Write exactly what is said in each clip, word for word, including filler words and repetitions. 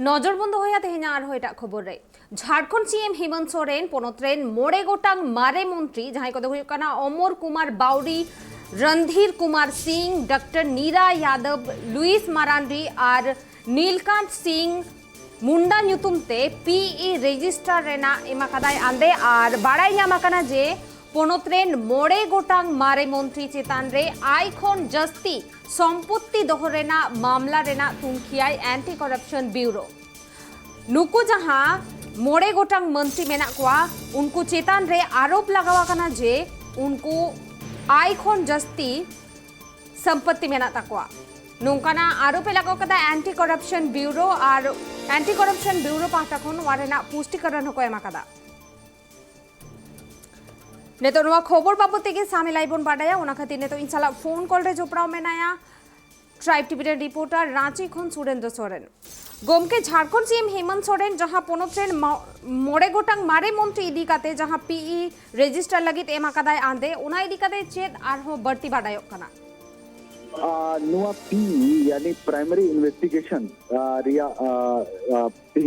ᱱᱚᱡᱚᱨ ᱵᱚᱱ ᱫᱚᱦᱚᱭᱟ ᱛᱮᱦᱮᱧᱟᱜ ᱟᱨᱦᱚᱸ ᱮᱴᱟᱜ ᱠᱷᱚᱵᱚᱨ ᱨᱮ᱾ ᱡᱷᱟᱲᱠᱷᱚᱸᱰ ᱥᱤ ᱮᱢ ᱦᱮᱢᱚᱱᱛ ᱥᱚᱨᱮᱱ ᱯᱚᱱᱚᱛ ᱨᱮᱱ ᱢᱚᱬᱮ ᱜᱚᱴᱟᱝ ᱢᱟᱨᱮ ᱢᱚᱱᱛᱨᱤ, ᱡᱟᱦᱟᱸᱭ ᱠᱚᱫᱚ ᱦᱩᱭᱩᱜ ᱠᱟᱱᱟ ᱚᱢᱚᱨ ᱠᱩᱢᱟᱨ ᱵᱟᱣᱨᱤ, ᱨᱚᱱᱫᱷᱤᱨ ᱠᱩᱢᱟᱨ ᱥᱤᱝ, ᱰᱟᱠᱛᱟᱨ ᱱᱤᱨᱟ ᱭᱟᱫᱚᱵ, ᱞᱩᱭᱤᱥ ᱢᱟᱨᱟᱱᱰᱤ ᱟᱨ ᱱᱤᱞᱠᱟᱱᱛ ᱥᱤᱝ ᱢᱩᱱᱰᱟ ᱧᱩᱛᱩᱢ ᱛᱮ ᱯᱤ ᱤ ᱨᱮᱡᱤᱥᱴᱟᱨ ᱨᱮᱱᱟᱜ ᱮᱢ ᱟᱠᱟᱫᱟᱭ ᱟᱸᱫᱮ᱾ ᱟᱨ ᱵᱟᱲᱟᱭ ᱧᱟᱢ ᱟᱠᱟᱱᱟ ᱡᱮ ᱯᱚᱱᱚᱛ ᱨᱮᱱ ᱢᱚᱬᱮ ᱜᱚᱴᱟᱝ ᱢᱟᱨᱮ ᱢᱚᱱᱛᱨᱤ ᱪᱮᱛᱟᱱ ᱨᱮ ᱟᱭ ᱠᱷᱚᱱ ᱡᱟᱹᱥᱛᱤ ᱥᱚᱢᱯᱚᱛᱛᱤ ᱫᱚᱦᱚ ᱨᱮᱱᱟᱜ ᱢᱟᱢᱞᱟ ᱨᱮᱱᱟᱜ ᱛᱩᱱᱠᱷᱤᱭᱟᱭ ᱮᱱᱴᱤ ᱠᱚᱨᱟᱯᱥᱚᱱ ᱵᱤᱣᱨᱳ᱾ ᱱᱩᱠᱩ ᱡᱟᱦᱟᱸ ᱢᱚᱬᱮ ᱜᱚᱴᱟᱝ ᱢᱚᱱᱛᱨᱤ ᱢᱮᱱᱟᱜ ᱠᱚᱣᱟ, ᱩᱱᱠᱩ ᱪᱮᱛᱟᱱ ᱨᱮ ᱟᱨᱳᱯ ᱞᱟᱜᱟᱣ ᱟᱠᱟᱱᱟ ᱡᱮ ᱩᱱᱠᱩ ᱟᱭ ᱠᱷᱚᱱ ᱡᱟᱹᱥᱛᱤ ᱥᱚᱢᱯᱚᱛᱛᱤ ᱢᱮᱱᱟᱜ ᱛᱟᱠᱚᱣᱟ᱾ ᱱᱚᱝᱠᱟᱱᱟᱜ ᱟᱨᱳᱯ ᱮ ᱞᱟᱜᱟᱣ ᱠᱟᱫᱟ ᱮᱱᱴᱤ ᱠᱚᱨᱟᱯᱥᱚᱱ ᱵᱤᱣᱨᱳ, ᱟᱨ ᱮᱱᱴᱤ ᱠᱚᱨᱟᱯᱥᱚᱱ ᱵᱤᱣᱨᱳ ᱯᱟᱦᱴᱟ ᱠᱷᱚᱱ ᱱᱚᱣᱟ ᱨᱮᱱᱟᱜ ᱯᱩᱥᱴᱤᱠᱚᱨᱚᱱ ᱦᱚᱸᱠᱚ ᱮᱢ ᱟᱠᱟᱫᱟ᱾ ᱱᱤᱛᱚᱜ ᱱᱚᱣᱟ ᱠᱷᱚᱵᱚᱨ ᱵᱟᱵᱚᱫ ᱛᱮᱜᱮ ᱥᱟᱢᱮᱞᱟᱭ ᱵᱚᱱ ᱵᱟᱰᱟᱭᱟ, ᱚᱱᱟ ᱠᱷᱟᱹᱛᱤᱨ ᱱᱤᱛᱚᱜ ᱤᱧ ᱥᱟᱞᱟᱜ ᱯᱷᱳᱱ ᱠᱚᱞ ᱨᱮ ᱡᱚᱯᱲᱟᱣ ᱢᱮᱱᱟᱭᱟ ᱴᱨᱟᱭᱤᱵᱽ ᱴᱤᱵᱷᱤ ᱨᱮᱱ ᱨᱤᱯᱳᱨᱴᱟᱨ ᱨᱟᱸᱪᱤ ᱠᱷᱚᱱ ᱥᱩᱨᱮᱱᱫᱨᱚ ᱥᱚᱨᱮᱱ᱾ ᱜᱚᱢᱠᱮ, ᱡᱷᱟᱲᱠᱷᱚᱸᱰ ᱥᱤ ᱮᱢ ᱦᱮᱢᱚᱱᱛ ᱥᱚᱨᱮᱱ ᱡᱟᱦᱟᱸ ᱯᱚᱱᱚᱛ ᱨᱮᱱ ᱢᱚ-, ᱢᱚᱬᱮ ᱜᱚᱴᱟᱝ ᱢᱟᱨᱮ ᱢᱚᱱᱛᱨᱤ ᱤᱫᱤ ᱠᱟᱛᱮ ᱡᱟᱦᱟᱸ ᱯᱤ ᱤ ᱨᱮᱡᱤᱥᱴᱟᱨ ᱞᱟᱹᱜᱤᱫ ᱮᱢ ᱟᱠᱟᱫᱟᱭ ᱟᱸᱫᱮ, ᱚᱱᱟ ᱤᱫᱤ ᱠᱟᱛᱮ ᱪᱮᱫ ᱟᱨᱦᱚᱸ ᱵᱟᱹᱲᱛᱤ ᱵᱟᱰᱟᱭᱚᱜ ᱠᱟᱱᱟ? ᱟᱨ ᱱᱚᱣᱟ ᱯᱤ ᱤ ᱭᱟᱱᱤ ᱯᱨᱟᱭᱢᱟᱨᱤ ᱤᱱᱵᱷᱮᱥᱴᱤᱜᱮᱥᱚᱱ ᱨᱮᱭᱟᱜ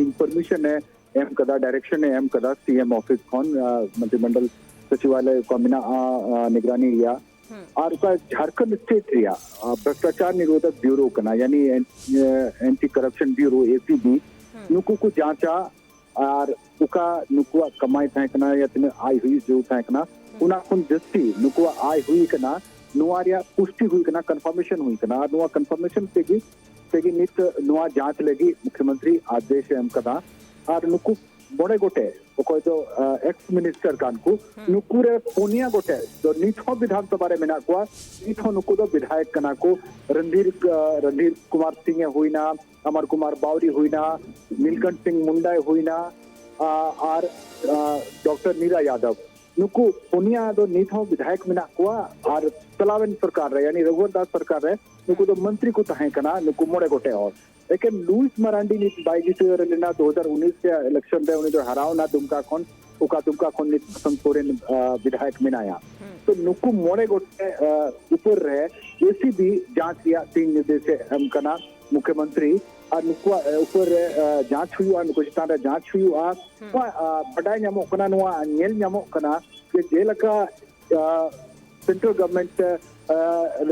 ᱤᱱᱯᱷᱚᱨᱢᱮᱥᱚᱱ ᱮ ᱮᱢ ᱠᱟᱫᱟ, ᱰᱟᱭᱨᱮᱠᱥᱚᱱ ᱮ ᱮᱢ ᱠᱟᱫᱟ ᱥᱤ ᱮᱢ ᱚᱯᱷᱤᱥ ᱠᱷᱚᱱ, ᱢᱚᱱᱛᱨᱤᱢᱚᱱᱰᱚᱞ ᱥᱚᱪᱤᱵᱟᱞᱚᱭ ᱚᱠᱟ ᱢᱮᱱᱟᱜᱼᱟ ᱱᱤᱜᱨᱟᱱᱤ ᱨᱮᱭᱟᱜ᱾ ᱟᱨ ᱚᱠᱟ ᱡᱷᱟᱲᱠᱷᱚᱸᱰ ᱥᱴᱮᱴ ᱨᱮᱭᱟᱜ ᱵᱷᱨᱚᱥᱴᱟᱪᱟᱨ ᱱᱤᱨᱳᱫᱷᱚᱠ ᱵᱤᱣᱨᱳ ᱠᱟᱱᱟ, ᱭᱟᱱᱤ ᱮᱱᱴᱤ ᱠᱚᱨᱟᱯᱥᱚᱱ ᱵᱤᱣᱨᱳ, ᱮ ᱥᱤ ᱵᱤ, ᱱᱩᱠᱩ ᱠᱚ ᱡᱟᱸᱪᱟ᱾ ᱟᱨ ᱚᱠᱟ ᱱᱩᱠᱩᱣᱟᱜ ᱠᱟᱢᱟᱭ ᱛᱟᱦᱮᱸ ᱠᱟᱱᱟ ᱭᱟ ᱛᱤᱱᱟᱹᱜ ᱟᱭ ᱦᱩᱭᱩᱜ ᱡᱟᱹᱨᱩᱲ ᱛᱟᱦᱮᱸ ᱠᱟᱱᱟ, ᱚᱱᱟ ᱠᱷᱚᱱ ᱡᱟᱹᱥᱛᱤ ᱱᱩᱠᱩᱣᱟᱜ ᱟᱭ ᱦᱩᱭ ᱠᱟᱱᱟ, ᱱᱚᱣᱟ ᱨᱮᱭᱟᱜ ᱯᱩᱥᱴᱤ ᱦᱩᱭ ᱠᱟᱱᱟ, ᱠᱚᱱᱯᱷᱟᱨᱢᱮᱥᱚᱱ ᱦᱩᱭ ᱠᱟᱱᱟ᱾ ᱟᱨ ᱱᱚᱣᱟ ᱠᱚᱱᱯᱷᱟᱨᱢᱮᱥᱚᱱ ᱛᱮᱜᱮ ᱛᱮᱜᱮ ᱱᱤᱛ ᱱᱚᱣᱟ ᱡᱟᱸᱪ ᱞᱟᱹᱜᱤᱫ ᱢᱩᱠᱷᱭᱚᱢᱚᱱᱛᱨᱤ ᱟᱫᱮᱥ ᱮ ᱮᱢ ᱠᱟᱫᱟ᱾ ᱟᱨ ᱱᱩᱠᱩ ᱢᱚᱬᱮ ᱜᱚᱴᱮᱡ ᱚᱠᱚᱭ ᱫᱚ ᱮᱠᱥ ᱢᱤᱱᱤᱥᱴᱟᱨ ᱠᱟᱱ ᱠᱚ, ᱱᱩᱠᱩ ᱨᱮ ᱯᱩᱱᱭᱟ ᱜᱚᱴᱮᱡ ᱫᱚ ᱱᱤᱛ ᱦᱚᱸ ᱵᱤᱫᱷᱟᱱ ᱥᱚᱵᱷᱟ ᱨᱮ ᱢᱮᱱᱟᱜ ᱠᱚᱣᱟ᱾ ᱱᱤᱛ ᱦᱚᱸ ᱱᱩᱠᱩ ᱫᱚ ᱵᱤᱫᱷᱟᱭᱚᱠ ᱠᱟᱱᱟ ᱠᱚ᱾ ᱨᱚᱱᱫᱷᱤᱨ ᱨᱚᱱᱫᱷᱤᱨ ᱠᱩᱢᱟᱨ ᱥᱤᱝ ᱮ ᱦᱩᱭᱱᱟ, ᱚᱢᱚᱨ ᱠᱩᱢᱟᱨ ᱵᱟᱣᱨᱤ ᱦᱩᱭᱱᱟ, ᱱᱤᱞᱠᱟᱱᱛ ᱥᱤᱝ ᱢᱩᱱᱰᱟᱭ ᱦᱩᱭᱱᱟ, ᱟᱨ ᱰᱚᱠᱴᱚᱨ ᱱᱤᱨᱟ ᱭᱟᱫᱚᱵ᱾ ᱱᱩᱠᱩ ᱯᱩᱱᱭᱟ ᱫᱚ ᱱᱤᱛ ᱦᱚᱸ ᱵᱤᱫᱷᱟᱭᱚᱠ ᱢᱮᱱᱟᱜ ᱠᱚᱣᱟ᱾ ᱟᱨ ᱪᱟᱞᱟᱣᱮᱱ ᱥᱚᱨᱠᱟᱨ ᱨᱮ, ᱭᱟᱱᱤ ᱨᱚᱜᱷᱩᱵᱚᱨ ᱫᱟᱥ ᱥᱚᱨᱠᱟᱨ ᱨᱮ, ᱱᱩᱠᱩ ᱫᱚ ᱢᱚᱱᱛᱨᱤ ᱠᱚ ᱛᱟᱦᱮᱸ ᱠᱟᱱᱟ, ᱱᱩᱠᱩ ᱢᱚᱬᱮ ᱜᱚᱴᱮᱡ ᱦᱚᱲ᱾ ᱮᱠᱮᱱ ᱞᱩᱭᱤᱥ ᱢᱟᱨᱟᱱᱰᱤ ᱱᱤᱛ ᱵᱟᱭ ᱡᱤᱛᱟᱹᱣ ᱞᱮᱱᱟ ᱫᱩ ᱦᱟᱡᱟᱨ ᱩᱱᱤᱥ ᱨᱮᱭᱟᱜ ᱤᱞᱮᱠᱥᱚᱱ ᱨᱮ, ᱩᱱᱤ ᱫᱚ ᱦᱟᱨᱟᱣᱱᱟ ᱫᱩᱢᱠᱟ ᱠᱷᱚᱱ᱾ ᱚᱠᱟ ᱫᱩᱢᱠᱟ ᱠᱷᱚᱱ ᱱᱤᱛ ᱥᱚᱝᱥᱚᱫ ᱨᱮᱱ ᱵᱤᱫᱷᱟᱭᱚᱠ ᱢᱮᱱᱟᱭᱟ᱾ ᱛᱚ ᱱᱩᱠᱩ ᱢᱚᱬᱮ ᱜᱚᱴᱮᱡ ᱩᱯᱚᱨ ᱨᱮ ᱮ ᱥᱤ ᱵᱤ ᱡᱟᱸᱪ ᱨᱮᱭᱟᱜ ᱛᱤᱱ ᱱᱤᱨᱫᱮᱥ ᱮ ᱮᱢ ᱠᱟᱱᱟ ᱢᱩᱠᱷᱭᱚᱢᱚᱱᱛᱨᱤ᱾ ᱟᱨ ᱱᱩᱠᱩᱣᱟᱜ ᱩᱯᱚᱨ ᱨᱮ ᱡᱟᱸᱪ ᱦᱩᱭᱩᱜᱼᱟ, ᱱᱩᱠᱩ ᱪᱮᱛᱟᱱ ᱨᱮ ᱡᱟᱸᱪ ᱦᱩᱭᱩᱜᱼᱟ᱾ ᱱᱚᱣᱟ ᱵᱟᱰᱟᱭ ᱧᱟᱢᱚᱜ ᱠᱟᱱᱟ, ᱱᱚᱣᱟ ᱧᱮᱞ ᱧᱟᱢᱚᱜ ᱠᱟᱱᱟ ᱡᱮ ᱡᱮᱞᱮᱠᱟ ᱥᱮᱱᱴᱨᱟᱞ ᱜᱚᱵᱷᱚᱨᱱᱢᱮᱱᱴ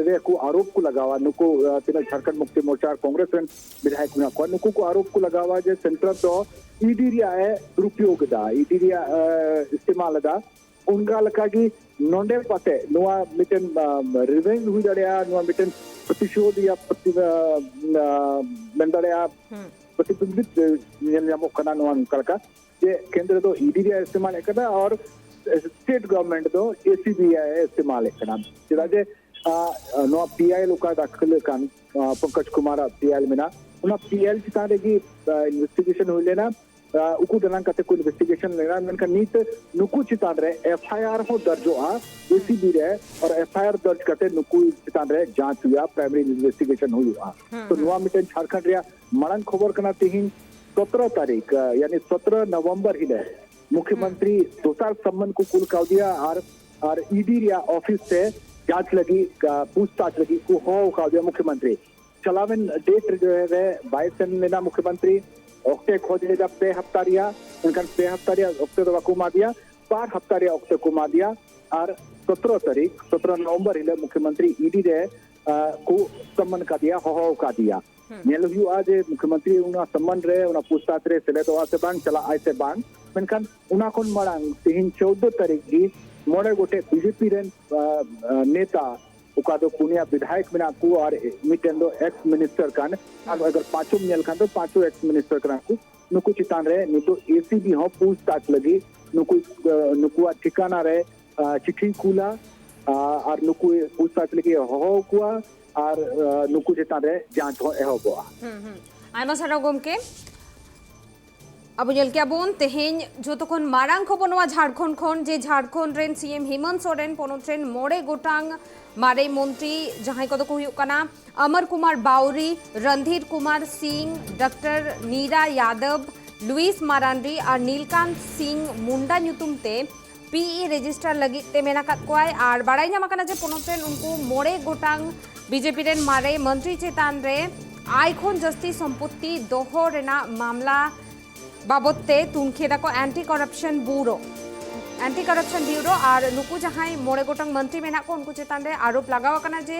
ᱨᱮ ᱠᱚ ᱟᱨᱳᱯ ᱠᱚ ᱞᱟᱜᱟᱣᱟ, ᱱᱩᱠᱩ ᱛᱤᱱᱟᱹᱜ ᱡᱷᱟᱲᱠᱷᱚᱸᱰ ᱢᱩᱠᱛᱤ ᱢᱳᱨᱪᱟ ᱟᱨ ᱠᱚᱝᱜᱨᱮᱥ ᱨᱮᱱ ᱵᱤᱫᱷᱟᱭᱚᱠ ᱢᱮᱱᱟᱜ ᱠᱚᱣᱟ, ᱱᱩᱠᱩ ᱠᱚ ᱟᱨᱳᱯ ᱠᱚ ᱞᱟᱜᱟᱣᱟ ᱡᱮ ᱥᱮᱱᱴᱨᱟᱞ ᱫᱚ ᱤᱰᱤ ᱨᱮᱭᱟᱜ ᱮ ᱫᱩᱨᱩᱯᱭᱳᱜᱽ ᱮᱫᱟ, ᱤᱰᱤ ᱨᱮᱭᱟᱜ ᱤᱥᱛᱮᱢᱟᱞ ᱮᱫᱟ᱾ ᱚᱱᱠᱟ ᱞᱮᱠᱟᱜᱮ ᱱᱚᱰᱮ ᱯᱟᱥᱮ ᱱᱚᱣᱟ ᱢᱤᱫᱴᱮᱱ ᱨᱤᱵᱷᱮᱧᱡᱽ ᱦᱩᱭ ᱫᱟᱲᱮᱭᱟᱜᱼᱟ, ᱱᱚᱣᱟ ᱢᱤᱫᱴᱮᱱ ᱯᱨᱚᱛᱤᱥᱳᱫᱷ ᱭᱟ ᱯᱨᱚᱛᱤ-, ᱟ, ᱟ, ᱢᱮᱱ ᱫᱟᱲᱮᱭᱟᱜᱼᱟ, ᱯᱨᱚᱛᱤᱵᱤᱢᱵᱤᱛ ᱧᱮᱞ ᱧᱟᱢᱚᱜ ᱠᱟᱱᱟ ᱱᱚᱣᱟ ᱱᱚᱝᱠᱟ ᱞᱮᱠᱟ ᱡᱮ ᱠᱮᱱᱫᱨᱚ ᱫᱚ ᱤᱰᱤ ᱨᱮᱭᱟᱜ ᱤᱥᱛᱮᱢᱟᱞᱮᱫ ᱠᱟᱱᱟ ᱟᱨ ᱥᱴᱮᱴ ᱜᱚᱵᱷᱚᱨᱱᱢᱮᱱᱴ ᱫᱚ ᱮᱥᱤᱵᱤ ᱨᱮᱭᱟᱜ ᱤᱥᱛᱮᱢᱟᱞᱮᱫ ᱠᱟᱱᱟ᱾ ᱪᱮᱫᱟᱜ ᱡᱮ ᱟ, ᱱᱚᱣᱟ ᱯᱤᱟᱭᱮᱞ ᱚᱠᱟ ᱫᱟᱠᱷᱤᱞ ᱟᱠᱟᱱ, ᱟ, ᱯᱚᱝᱠᱚᱡᱽ ᱠᱩᱢᱟᱨᱟᱜ ᱯᱤᱟᱭᱮᱞ ᱢᱮᱱᱟᱜᱼᱟ, ᱚᱱᱟ ᱯᱤᱟᱭᱮᱞ ᱪᱮᱛᱟᱱ ᱨᱮᱜᱮ ᱤᱱᱵᱷᱮᱥᱴᱤᱜᱮᱥᱚᱱ ᱦᱩᱭ ᱞᱮᱱᱟ᱾ ᱟ, ᱩᱠᱩ ᱫᱟᱱᱟᱝ ᱠᱟᱛᱮ ᱠᱚ ᱤᱱᱵᱷᱮᱥᱴᱤᱜᱮᱥᱚᱱ ᱞᱮᱱᱟ, ᱢᱮᱱᱠᱷᱟᱱ ᱱᱤᱛ ᱱᱩᱠᱩ ᱪᱮᱛᱟᱱ ᱨᱮ ᱮᱯᱷᱟᱭᱟᱨ ᱦᱚᱸ ᱫᱚᱨᱡᱚᱜᱼᱟ ᱮᱥᱤᱵᱤ ᱨᱮ, ᱟᱨ ᱮᱯᱷᱟᱭᱟᱨ ᱫᱚᱨᱡᱽ ᱠᱟᱛᱮ ᱱᱩᱠᱩ ᱪᱮᱛᱟᱱ ᱨᱮ ᱡᱟᱸᱪ ᱦᱩᱭᱩᱜᱼᱟ, ᱯᱨᱟᱭᱢᱟᱨᱤ ᱤᱱᱵᱷᱮᱥᱴᱤᱜᱮᱥᱚᱱ ᱦᱩᱭᱩᱜᱼᱟ᱾ ᱛᱚ ᱱᱚᱣᱟ ᱢᱤᱫᱴᱮᱱ ᱡᱷᱟᱲᱠᱷᱚᱸᱰ ᱨᱮᱭᱟᱜ ᱢᱟᱲᱟᱝ ᱠᱷᱚᱵᱚᱨ ᱠᱟᱱᱟ᱾ ᱛᱮᱦᱮᱧ ᱥᱚᱛᱨᱚ ᱛᱟᱹᱨᱤᱠᱷ, ᱟ, ᱭᱟᱱᱤ ᱥᱚᱛᱨᱚ ᱱᱚᱵᱷᱮᱢᱵᱚᱨ ᱦᱤᱞᱳᱜ ᱢᱩᱠᱷᱭᱚᱢᱚᱱᱛᱨᱤ ᱫᱚᱥᱟᱨ ᱥᱟᱢᱢᱟᱱ ᱠᱚ ᱠᱩᱞ ᱠᱟᱣᱫᱮᱭᱟ ᱟᱨ, ᱟᱨ ᱤᱰᱤ ᱨᱮᱭᱟᱜ ᱚᱯᱷᱤᱥ ᱛᱮ ᱡᱟᱸᱪ ᱞᱟᱹᱜᱤᱫ, ᱟ, ᱯᱩᱪᱷᱛᱟᱪᱷ ᱞᱟᱹᱜᱤᱫ ᱠᱚ ᱦᱚᱦᱚ ᱟᱠᱟᱣᱫᱮᱭᱟ ᱢᱩᱠᱷᱭᱚᱢᱚᱱᱛᱨᱤ᱾ ᱪᱟᱞᱟᱣᱮᱱ ᱰᱮᱴ ᱨᱮ ᱵᱟᱭ ᱥᱮᱱ ᱞᱮᱱᱟ ᱢᱩᱠᱷᱭᱚᱢᱚᱱᱛᱨᱤ᱾ ᱚᱠᱛᱮ ᱠᱷᱚᱡ ᱞᱮᱫᱟ ᱯᱮ ᱦᱟᱯᱛᱟ ᱨᱮᱭᱟᱜ, ᱢᱮᱱᱠᱷᱟᱱ ᱯᱮ ᱦᱟᱯᱛᱟ ᱨᱮᱭᱟᱜ ᱚᱠᱛᱮ ᱫᱚ ᱵᱟᱠᱚ ᱮᱢᱟ ᱫᱮᱭᱟ, ᱵᱟᱨ ᱦᱟᱯᱛᱟ ᱨᱮᱭᱟᱜ ᱚᱠᱛᱮ ᱠᱚ ᱮᱢᱟ ᱫᱮᱭᱟ᱾ ᱟᱨ ᱥᱚᱛᱨᱚ ᱛᱟᱹᱨᱤᱠᱷ, ᱥᱚᱛᱨᱚ ᱱᱚᱵᱷᱮᱢᱵᱚᱨ ᱦᱤᱞᱳᱜ ᱢᱩᱠᱷᱭᱚᱢᱚᱱᱛᱨᱤ ᱤᱰᱤ ᱨᱮ, ᱟ, ᱠᱚ ᱥᱟᱢᱢᱟᱱ ᱠᱟᱫᱮᱭᱟ, ᱦᱚᱦᱚ ᱟᱠᱟᱫᱮᱭᱟ᱾ ᱧᱮᱞ ᱦᱩᱭᱩᱜᱼᱟ ᱡᱮ ᱢᱩᱠᱷᱭᱚᱢᱚᱱᱛᱨᱤ ᱚᱱᱟ ᱥᱟᱢᱢᱟᱱ ᱨᱮ, ᱚᱱᱟ ᱯᱩᱪᱷᱛᱟᱪᱷ ᱨᱮ ᱥᱮᱞᱮᱫᱚᱜᱼᱟ ᱥᱮ ᱵᱟᱝ, ᱪᱟᱞᱟᱜ ᱟᱭ ᱥᱮ ᱵᱟᱝ᱾ ᱢᱮᱱᱠᱷᱟᱱ ᱚᱱᱟ ᱠᱷᱚᱱ ᱢᱟᱲᱟᱝ ᱛᱮᱦᱮᱧ ᱪᱳᱫᱽᱫᱚ ᱛᱟᱹᱨᱤᱠᱷ ᱜᱮ ᱢᱚᱬᱮ ᱜᱚᱴᱮᱡ ᱵᱤᱡᱮᱯᱤ ᱨᱮᱱ, ᱟ, ᱟ, ᱱᱮᱛᱟ, ᱚᱠᱟ ᱫᱚ ᱯᱩᱱᱭᱟ ᱵᱤᱫᱷᱟᱭᱚᱠ ᱢᱮᱱᱟᱜ ᱠᱚ ᱟᱨ ᱢᱤᱫᱴᱮᱱ ᱫᱚ ᱮᱠᱥ ᱢᱤᱱᱤᱥᱴᱟᱨ ᱠᱟᱱ, ᱟᱨ ᱟᱜᱟᱨ ᱯᱟᱸᱪᱚᱢ ᱧᱮᱞ ᱠᱷᱟᱱ ᱫᱚ ᱯᱟᱸᱪᱚ ᱮᱠᱥ ᱢᱤᱱᱤᱥᱴᱟᱨ ᱠᱟᱱᱟ ᱠᱚ᱾ ᱱᱩᱠᱩ ᱪᱮᱛᱟᱱ ᱨᱮ ᱱᱤᱛᱚᱜ ᱮᱥᱤᱵᱤ ᱦᱚᱸ ᱯᱩᱪᱷᱛᱟᱪᱷ ᱞᱟᱹᱜᱤᱫ ᱱᱩᱠᱩ, ᱟ, ᱱᱩᱠᱩᱣᱟᱜ ᱴᱷᱤᱠᱟᱱᱟ ᱨᱮ, ᱟ, ᱪᱤᱴᱷᱤᱭ ᱠᱩᱞᱟ, ᱟ, ᱟᱨ ᱱᱩᱠᱩ ᱯᱩᱪᱷᱛᱟᱪᱷ ᱞᱟᱹᱜᱤᱫ ᱮ ᱦᱚᱦᱚ ᱟᱠᱚᱣᱟ ᱟᱨ, ᱟ, ᱱᱩᱠᱩ ᱪᱮᱛᱟᱱ ᱨᱮ ᱡᱟᱸᱪ ᱦᱚᱸ ᱮᱦᱚᱵᱚᱜᱼᱟ᱾ ᱦᱩᱸ, ᱦᱩᱸ᱾ ᱟᱭᱢᱟ ᱥᱟᱨᱦᱟᱣ ᱜᱚᱢᱠᱮ᱾ ᱟᱵᱚ ᱧᱮᱞ ᱠᱮᱜᱼᱟ ᱵᱚᱱ ᱛᱮᱦᱮᱧ ᱡᱚᱛᱚ ᱠᱷᱚᱱ ᱢᱟᱨᱟᱝ ᱠᱷᱚᱵᱚᱨ ᱱᱚᱣᱟ ᱡᱷᱟᱲᱠᱷᱚᱸᱰ ᱠᱷᱚᱱ, ᱡᱮ ᱡᱷᱟᱲᱠᱷᱚᱸᱰ ᱨᱮᱱ ᱥᱤ ᱮᱢ ᱦᱮᱢᱚᱱᱛ ᱥᱚᱨᱮᱱ ᱯᱚᱱᱚᱛ ᱨᱮᱱ ᱢᱚᱬᱮ ᱜᱚᱴᱟᱝ ᱢᱟᱨᱮ ᱢᱚᱱᱛᱨᱤ, ᱡᱟᱦᱟᱸᱭ ᱠᱚᱫᱚ ᱠᱚ ᱦᱩᱭᱩᱜ ᱠᱟᱱᱟ ᱟᱢᱟᱨ ᱠᱩᱢᱟᱨ ᱵᱟᱣᱨᱤ, ᱨᱚᱱᱫᱷᱤᱨ ᱠᱩᱢᱟᱨ ᱥᱤᱝ, ᱰᱟᱠᱛᱟᱨ ᱱᱤᱨᱟ ᱭᱟᱫᱚᱵ, ᱞᱩᱭᱤᱥ ᱢᱟᱨᱟᱱᱰᱤ ᱟᱨ ᱱᱤᱞᱠᱟᱱᱛ ᱥᱤᱝ ᱢᱩᱱᱰᱟ ᱧᱩᱛᱩᱢ ᱛᱮ ᱯᱤ ᱤ ᱨᱮᱡᱤᱥᱴᱟᱨ ᱞᱟᱹᱜᱤᱫ ᱛᱮ ᱢᱮᱱ ᱟᱠᱟᱫ ᱠᱚᱣᱟᱭ᱾ ᱟᱨ ᱵᱟᱲᱟᱭ ᱧᱟᱢ ᱟᱠᱟᱱᱟ ᱡᱮ ᱯᱚᱱᱚᱛ ᱨᱮᱱ ᱩᱱᱠᱩ ᱢᱚᱬᱮ ᱜᱚᱴᱟᱝ ᱵᱤᱡᱮᱯᱤ ᱨᱮᱱ ᱢᱟᱨᱮ ᱢᱚᱱᱛᱨᱤ ᱪᱮᱛᱟᱱ ᱨᱮ ᱟᱭ ᱠᱷᱚᱱ ᱡᱟᱹᱥᱛᱤ ᱥᱚᱢᱯᱚᱛᱛᱤ ᱫᱚᱦᱚ ᱨᱮᱱᱟᱜ ᱢᱟᱢᱞᱟ ᱵᱟᱵᱚᱛ ᱛᱮ ᱛᱩᱱᱠᱷᱤ ᱮᱫᱟ ᱠᱚ ᱮᱱᱴᱤ ᱠᱚᱨᱟᱯᱥᱚᱱ ᱵᱤᱭᱩᱨᱳ᱾ ᱮᱱᱴᱤ ᱠᱚᱨᱟᱯᱥᱚᱱ ᱵᱤᱭᱩᱨᱳ ᱟᱨ ᱱᱩᱠᱩ ᱡᱟᱦᱟᱸᱭ ᱢᱚᱬᱮ ᱜᱚᱴᱟᱝ ᱢᱚᱱᱛᱨᱤ ᱢᱮᱱᱟᱜ ᱠᱚ, ᱩᱱᱠᱩ ᱪᱮᱛᱟᱱ ᱨᱮ ᱟᱨᱳᱯ ᱞᱟᱜᱟᱣ ᱟᱠᱟᱱᱟ ᱡᱮ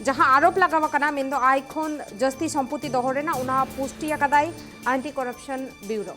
ᱡᱟᱦᱟᱸ ᱟᱨᱳᱯ ᱞᱟᱜᱟᱣ ᱟᱠᱟᱱᱟ, ᱢᱮᱱᱫᱚ ᱟᱭ ᱠᱷᱚᱱ ᱡᱟᱹᱥᱛᱤ ᱥᱚᱢᱯᱚᱛᱛᱤ ᱫᱚᱦᱚ ᱨᱮᱱᱟᱜ, ᱚᱱᱟ ᱯᱩᱥᱴᱤ ᱟᱠᱟᱫᱟᱭ ᱮᱱᱴᱤ ᱠᱚᱨᱟᱯᱥᱚᱱ ᱵᱤᱭᱩᱨᱳ᱾